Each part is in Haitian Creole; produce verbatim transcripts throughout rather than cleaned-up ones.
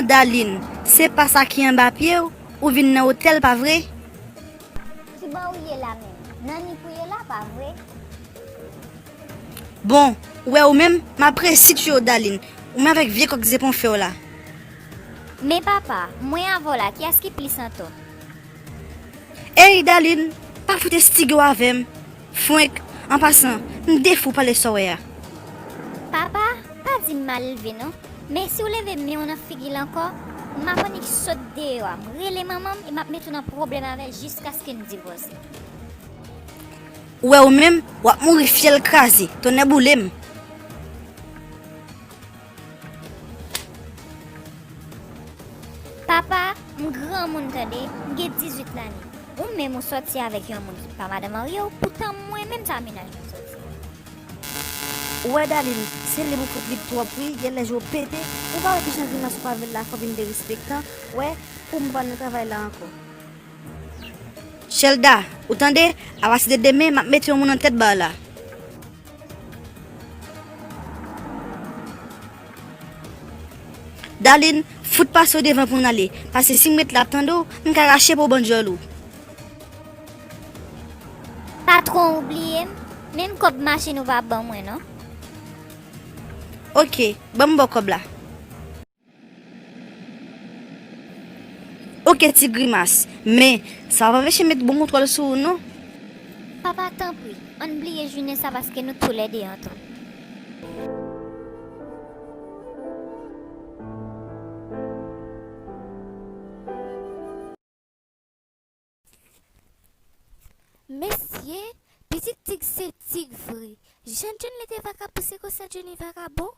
Daline, se pa sa ki anba pye w, ou vin nan otèl, pa vre? Kibò ou ye la menm? Nan nik ou ye la, pa vre? Bon, ou wè ou menm, m ap resi tchwe w, Daline. Ou menm avèk vye kòk zepon fè w la. Men papa, mwen avè w la, kiyès ki plis antò? Ey, Daline, pa fout estige w avè m. Fwenk, an pasan, m defou pale sa w wè a. Papa, pa di m mal elve non. Men si w leve men w nan figi l ankò, m ap annik sot deyò a. M rele manman m e m ap mete w nan pwoblèm avè l jiskaske n divòse. Ou wè ou menm, w ap mouri fyèl kraze, tonnè boule m. Papa, m granmoun tande, m gen dizuit lane. Ou menm ou sòti avèk yon moun ki pa madan marye w, poutan mwen menm sa mennaj mwen sòti. Ou wè Daline, se lib ou fout lib twòp wi, genlè je w pete, ou pa wè kijan grimas ou pa vle l la fè w vin derespektan, wè, pou m pa nan travay la ankò. Chelda, ou tande, apati de demen m ap mete yon moun nan tèt ba w la. Daline, fout pase w devan pou n ale, paske si m ret la ap tande w, m ka rache po bandyòl ou. Patwon ou bliye m, menm kòb machin ou pa ban mwen non. Oke, ban m ba w kòb la. Oke ti grimas, men sa pa anpeche m met bon kontwòl sou ou non. Papa tanpri, ann bliye jounen sa paske nou toulède antann. Mesye, pitit Tig se Tig vre. Jan Johnny te vakabon se konsa Johnny vakabon.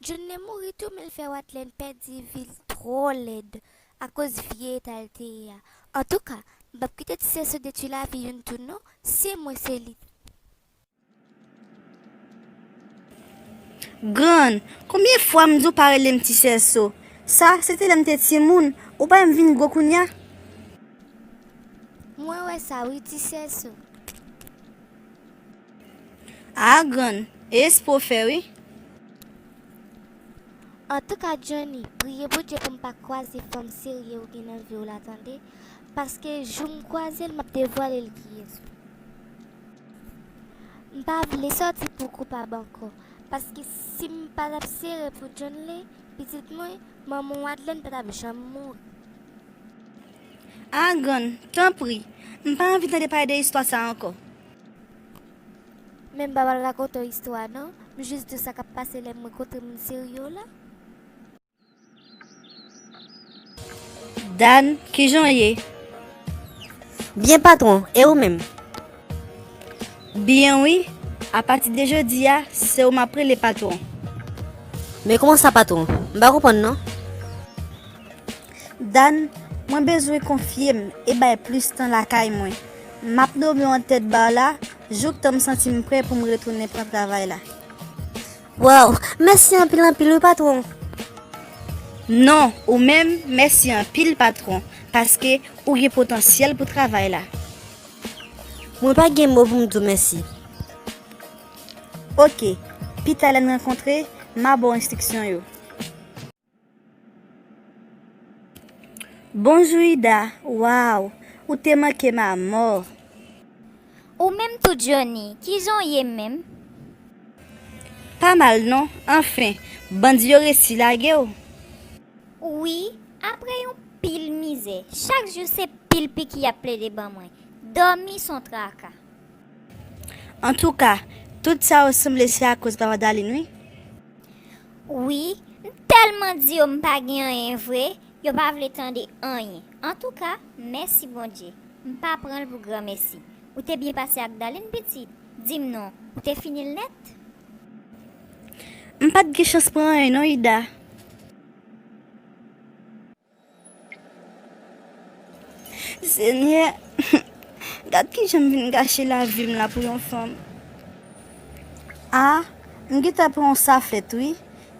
Johnny mouri tou men l fè Wadlèn pèdi vi l twò lèd akoz vye eta l te ye a. Antouka, m p ap kite ti sèso detwi lavi youn tou non, se mwen se li. Grann, konbyen fwa m di w pa rele m ti sèso? Sa, se te lè m te timoun, ou pa wè m vin gwo kounye a? Mwen wè sa wi, ti sèso. A grann, e espre w fè wi. Antouka Johnny, priye Bondye pou m pa kwaze fanm serye ou gen nan vi w la tande, paske jou m kwaze l m ap devwale l kiyès ou. M pa vle sòti pou koupab ankò, paske si m pa t ap sere pou Johnny, pitit mwen, manman w Adlèn pa t ap janm mouri. A grann, tanpri, m pa anvi tande pale de istwa sa ankò. Men m pa pral rakonte w istwa non, m jis di w sa k ap pase lè m rankontre moun serye w la. Dan, kijan w ye? Byen patwon, e ou menm? Byen wi, apati de jodi a, se ou m ap rele patwon. Men kòman sa patwon? M pa konprann non. Dan, mwen bezwen konfye m e bay plis tan lakay mwen. M ap nome w an tèt ba w la, jouktan m santi m prè pou m retounen pran travay la. Waw, mèsi anpil anpil wi patwon. Non, ou menm, mèsi anpil patwon, paske ou gen potansyèl pou travay la. Mwen pa gen mo pou m di w mèsi. Oke, pita lè n rankontre, m a ba w enstriksyon yo. Bonjou Ida, waw, ou te manke m amò. Ou menm tou Johnny, kijan w ye menm? Pa mal non, anfen, bandi yo resi lage w. Wi, apre yon pil mizè, chak jou se pil piki y ap plede ban mwen. Dòmi s on traka. Antouka, tout sa yo sanble se akoz papa Darline wi. Wi, m tèlman di yo m pa gen anyen vre, yo pa vle tande anyen. Antouka, mèsi Bondye. M pa pran l pou granmesi. Ou te byen pase ak Darline pitit? Di m non, ou te fini l nèt? M pa t gen chans pran anyen non Ida. Senyè, gad kijan m vin gache lavi m la pou yon fanm. A, m gentan pran yon saflèt wi,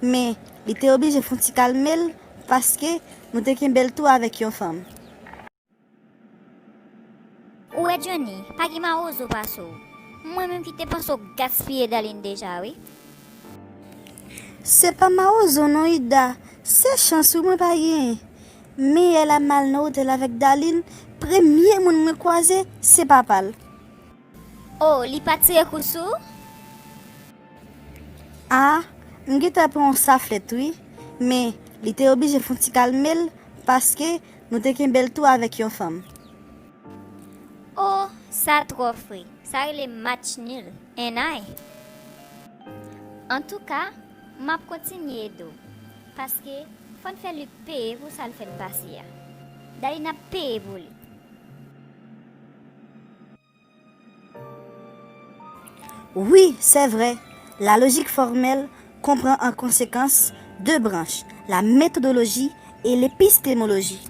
men li te oblije fè yon ti kalme l, paske nou te kenbe l tou avèk yon fanm. Ou wè Johnny, pa gen mawozo pase w. Mwen menm ki te panse w gaspiye Darline deja wi. Se pa mawozo non Ida, Se chans wi mwen pa genyen. Meyè la mal nan otèl avèk Darline, premye moun mwen kwaze, se papa l. Oh, li pa tire kou sou ou? Ah, m gentan pran yon saflèt wi, men li te oblije fè yon ti kalme l, paske nou te kenbe l tou avèk yon fanm. Oh, sa twò fre. Sa rele match nul, èn ay? Antouka, m ap kontinye ede w, paske fò n fè Luc peye pou sa l fè n pase a. Darline ap peye pou li. Oui, c'est vrai, la logique formelle comprend en conséquence deux branches, la méthodologie et l'épistémologie.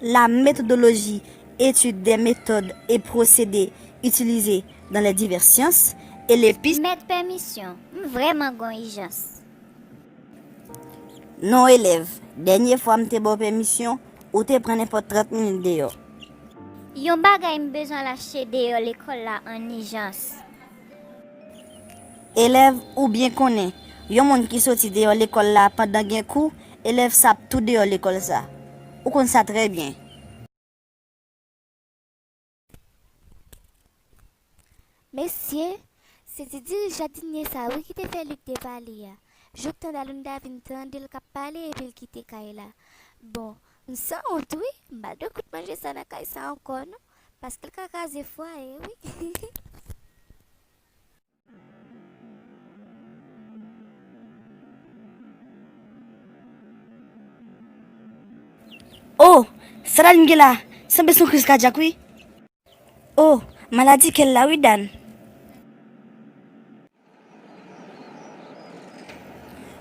La méthodologie, étude des méthodes et procédés utilisés dans les diverses sciences, et l'épistémologie. Mèt pèmisyon, m vrèman gon ijans. Non, elèv, dènye fwa m te ba w pèmisyon, ou te pran nenpòt trant minit deyò. Yon bagay m bezwen al achte deyò lekòl la an ijans. Elèv, ou byen konnen, yon moun ki soti deyò lekòl la pandan gen kou, elèv sa ap tou deyò lekòl sa. Ou konn sa trè byen. Mesye, se ti diri jadinye sa wi ki te fè Luc te pale a. Jouk tan Dalunda vin tande l k ap pale epi l kite kay la. Bon, m sanwont wi, m pa dwe kout manje sa nan kay sa ankò non, paske l ka kraze fwaye wi. Oh, sa Dalin gen la? Sanble se yon kriz kadyak wi. Oh, maladi kè l la wi, Dan.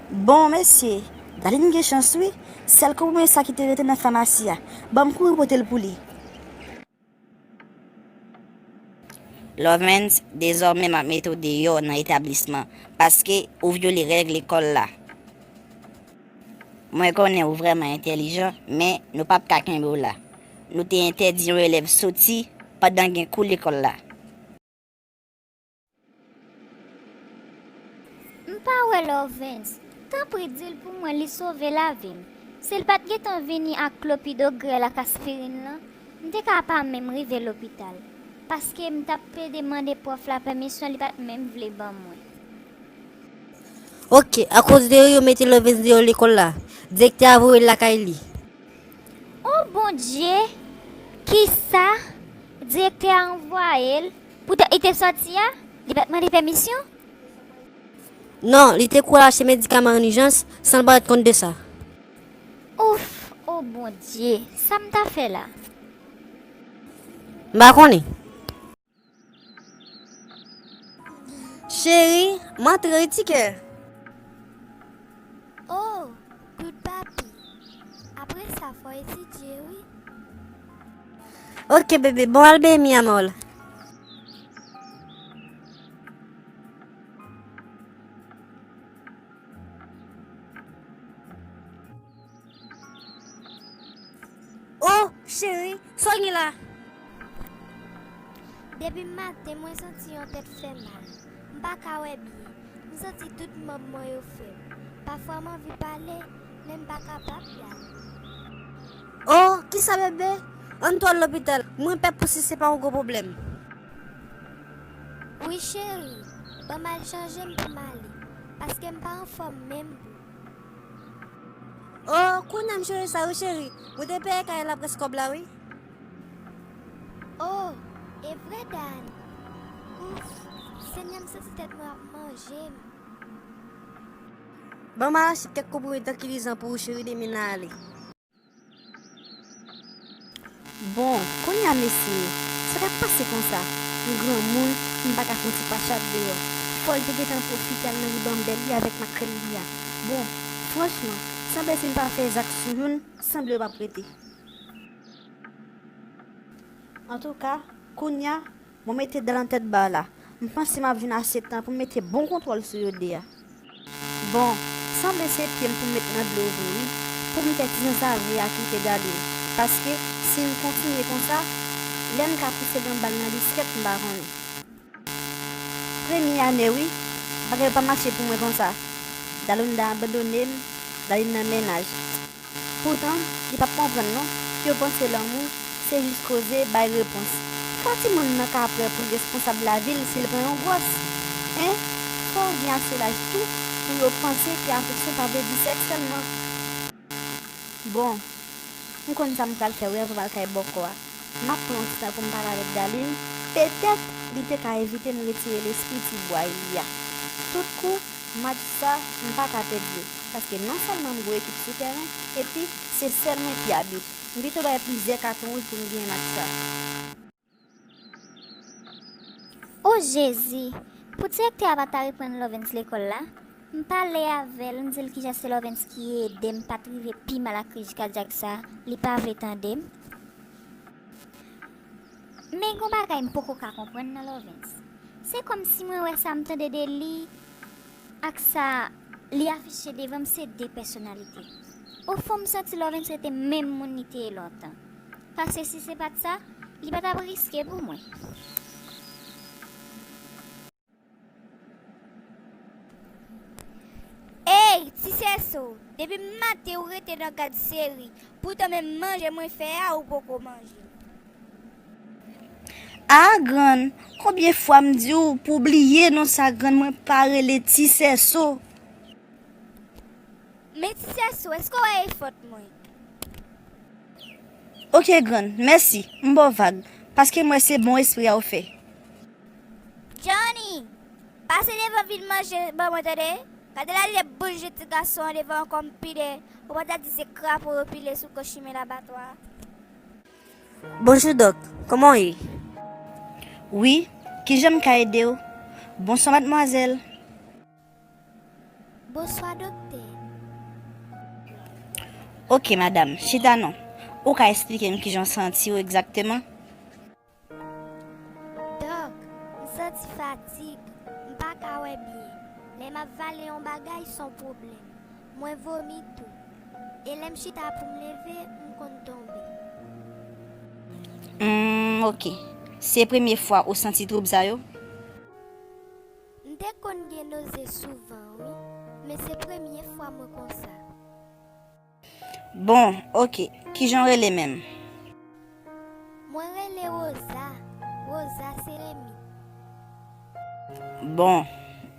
Bon, mesye, Dalin gen chans wi. Sèl konprime sa ki te rete nan famasi a. Ban m kouri pote l pou li. Lovens, dezòmè m ap mete w deyò nan etablisman, paske ou vyole règ lekòl la. Mwen konnen ou vrèman entèlijan, men nou p ap ka kenbe w la. Nou te entèdi yon elèv soti pandan gen kou lekòl la. M pa wè Lovens. Tanpri di l pou mwen li sove lavi m. Si l pa t gentan vini ak klopido grèl ak aspirin lan, m te ka pa menm rive lopital. Paske m t ap plede mande pwòf la pèmisyon, li pa t menm vle ban mwen. Oke, akoz de yo, yo mete Lovens deyò lekòl la. Direktè a voye l lakay li. O Bondye! Kisa? Direktè a anvwaye l? Poutèt li te sòti a? Li pa t mande pèmisyon? Non, li te kouri al achte medikaman an ijans san l pa rèt kont de sa. Ouf! O Bondye! Sa m ta fè la? M pa konnen. Cheri, m antre wi, ti kè. Oh, good papi. Apre sa, fò w etidye, wi. Oke, bebe, bon, al benyen mi amor. Oh, cheri, sa w gen la? Depi maten, mwen santi yon tèt fè mal. M pa ka wè byen. M santi tout manm mwen yo fèb. Pafwa m anvi pale, men m pa kapab, Dan. Oh, kisa, bebe? Ann tou al lopital. Mwen pè pou si se pa yon gwo pwoblèm. Wi, cheri. Ban m al chanje m pou m ale. Paske m pa anfòm menm. Oh, kounye a m chanje sa wi, cheri. Mwen te peye kay la prèske kòb la, wi. Oh, e vre, Dan. Ouf, Senyè, m santi tèt mwen ap manje m. Ban m al achte kèk konprime trankilizan pou ou, cheri, demen n a ale. Bon, kounye a, mesye, sa k ap pase konsa? M granmoun, m pa ka fè yon ti pachat deyò. Fò l te gentan pwofite al nan ribanbèl li avèk makrèl li a. Bon, franchman, sanble si m pa fè zak sou youn, sanble yo p ap rete. Antouka, kounye a, mwen mete Dalin nan tèt ba la. M panse m ap jwenn ase tan pou m mete bon kontwòl sou yo de a. Bon, sanble se pye m pou m met nan dlo vre wi, pou m fè ti zanzave a kite Dalin, paske si m kontinye konsa, lè m ka pouse l anba l nan biskèt m pa konnen. Premye ane wi, bagay yo pa mache pou mwen konsa. Dalunda abandone m, Dalin nan mennaj. Poutan, li p ap konprann non. Yo panse lanmou, se jis koze, bay repons. Kòman timoun nan ka prè pou l responsab lavi l si l pran yon gwòs? Hein? Fò w gen ase laj tou pou yo panse ke afeksyon pa vle di sèks sèlman. Bon, m konn sa m pral fè wi avan m al kay bòkò a. M ap pran yon ti tan pou m pale avèk Dalin. Petèt, li te ka evite m retire lespri ti bwa li a. Tout kou, match sa, m pa ka pèdi l. Paske non sèlman m gwo ekip sou tèren, epi se sèl mwen ki abit. M pito bay plizyè katon wouj pou m genyen match sa. O Jezi! Pou direktè a pa ta reprann Lovens lekòl la, m pale avè l, m di l kijan se Lovens ki ede m pa t rive pi mal ak kriz kadyak sa, li pa vle tande m. Men gon bagay m poko ka konprann nan Lovens. Se kòmsi mwen wè sa m tande de li ak sa li afiche devan m se de pèsonalite. Ofon m santi Lovens rete menm moun li te ye lontan. Paske si se pa t sa, li pa t ap riske pou mwen. Ey, ti sèso, depi maten ou rete nan gad seri, poutan menm manje mwen fè a ou poko manje. Ah grann, konbyen fwa m di w pou w bliye non sa grann mwen pa rele ti sèso. Men ti sèso, èske w wè e fòt mwen? Ok grann, mèsi, m ba w vag, paske m wè se bon espri a w fè. Johnny, pase devan vin manje ban mwen tande. Gade lalye bouch je ti gason an devan an kòm pile, ou pa ta di se krapo yo pile sou ko chimen labatwa a. Bonjou dòk, kòman w ye? Wi, kijan m ka ede w? Bonswa madmwazèl. Bonswa doktè. Ok madam, chita non. Ou ka esplike m kijan w santi w egzakteman? Dòk, m santi fatig, m pa ka wè byen. Lè m ap vale yon bagay s on pwoblèm. Mwen vomi tou. E lè m chita pou m leve, m konn tonbe. Hmm, ok. Se premye fwa ou santi twoub sa yo? M te konn gen noze souvan wi, men se premye fwa mwen konsa. Bon, ok. Kijan w rele menm? Mwen rele Rosa. Rosa Seremi. Bon,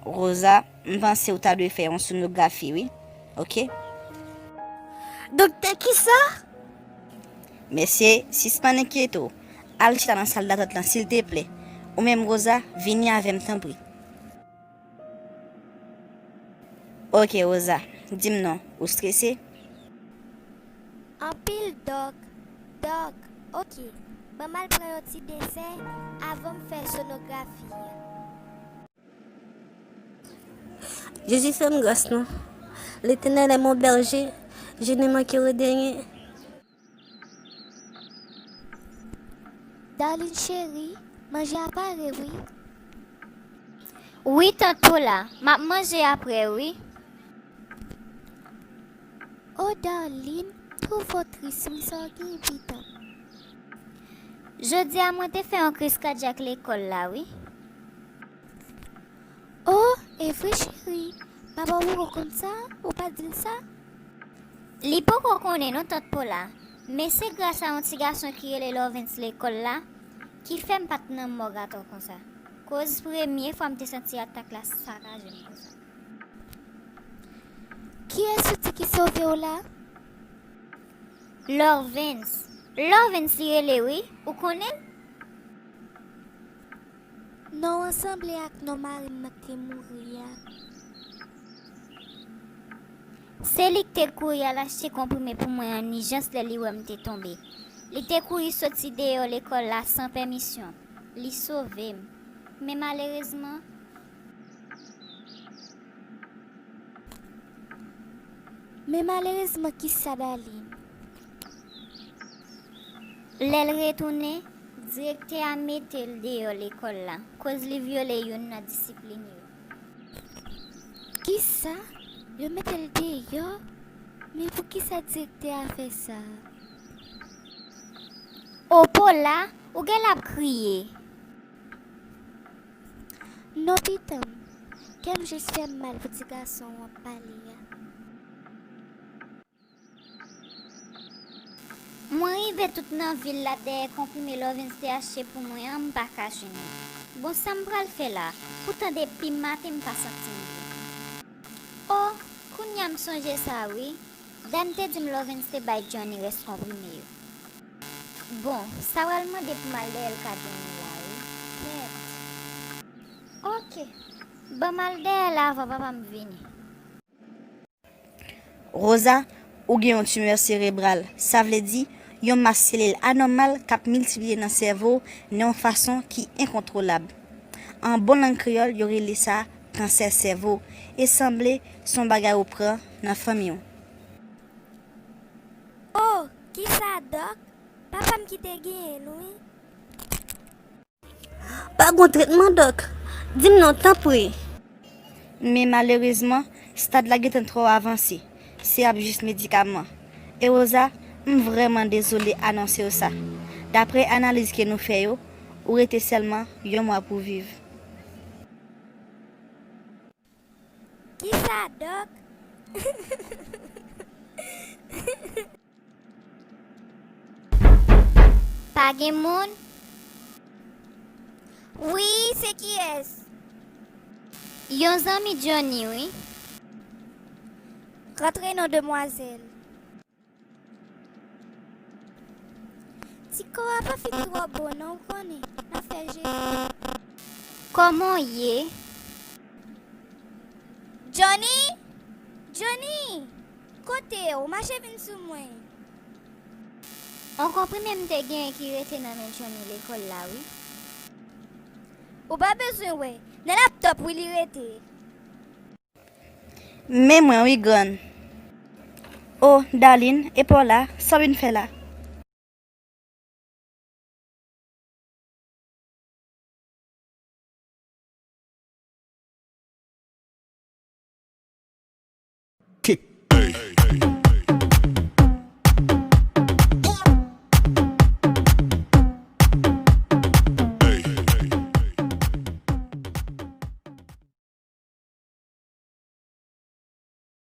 Rosa, m panse w ta dwe fè yon sonografi wi. Ok? Doktè kisa? Mesye, sispann enkyete w. Al chita nan sal datant lan silteplè. Ou menm Rosa, vini avè m tanpri. Ok Rosa, di m non, ou strese? Anpil dòk. Dòk, ok, ban m al pran yon ti desè avan m fè sonografi a. Jezi fè m gras non. Letènèl è mon bèje, je ne mankerai de rien. Darline cheri, manje a pare wi. Wi tant Paula, m ap manje apre wi. O Darline, m twouve w tris wi, sa w genyen pitit? Jodi a mwen te fè yon kriz kadyak lekòl la wi. Oh, e vre cheri, papa w poko konn sa, ou pa di l sa? Li poko konnen non tant Paula, men se gras a yon ti gason ki rele Lovens lekòl la ki fè m pa t nan mòg atò konsa. Koz premye fwa m te santi atak la sakaje m konsa. Kiyès ou di ki sove w la? Lovens. Lovens li rele wi, ou konnen l? Non an sanble ak non mari m nan k te mouri a. Se li k te kouri al achte konprime pou mwen an ijans lè li wè m te tonbe. Li te kouri soti deyò lekòl la san pèmisyon. Li sove m. Men malerezman. Men malerezman kisa Darline? Lè l retounen, direktè a mete l deyò lekòl la koz li vyole youn nan disiplin yo. Kisa? Yo mete l deyò? Men poukisa direktè a fè sa? O Paula, ou gen l ap kriye. Non pitit, kè m jis fè m mal pou ti gason w ap pale a. Mwen rive tout nan vil la dèyè konprime Lovins te achte pou mwen an, m pa ka jwenn li. Bon, sa m pral fè la? Poutan depi maten m pa santi m byen. O, kounye a m sonje sa wi. Dan te di m Lovins te bay Johnny rès konprime yo. Bon, sa pral mande pou m al dèyè l ka Johnny la wi. Mèd. Oke. Ban m al dèyè l avan papa m vini. Rosa, ou gen yon timè serebral, sa vle di yon mas selil anòmal k ap miltipliye nan sèvo w nan yon fason ki enkontwolab. An bon lang kreyòl, yo rele sa kansè sèvo, e sanble se yon bagay ou pran nan fanmi w. O, kisa, Dòk? Papa m ki te genyen l, wi. Pa gon tretman, Dòk? Di m non, tanpri. Men malerezman, stad la gentan twò avanse. Se ap jis medikaman. E Rosa, m vrèman dezole anonse w sa. Daprè analiz ke nou fè yo, ou rete sèlman yon mwa pou w viv. Kisa, Dòk? Pa gen moun? Wi, se kiyès? Yon zanmi Johnny wi. Rantre non, demwazèl. Ti kò a pa fin twò bon non, ou konnen, n ap fè jefò. Kòman w ye? Johnny! Johnny! Kote w? Mache vin sou mwen. On konprime m te genyen ki rete nan men Johnny lekòl la wi. Ou pa bezwen wè, nan laptòp wi li rete. Men mwen wi grann. O, Darline, epa w la? Sa w vin fè la?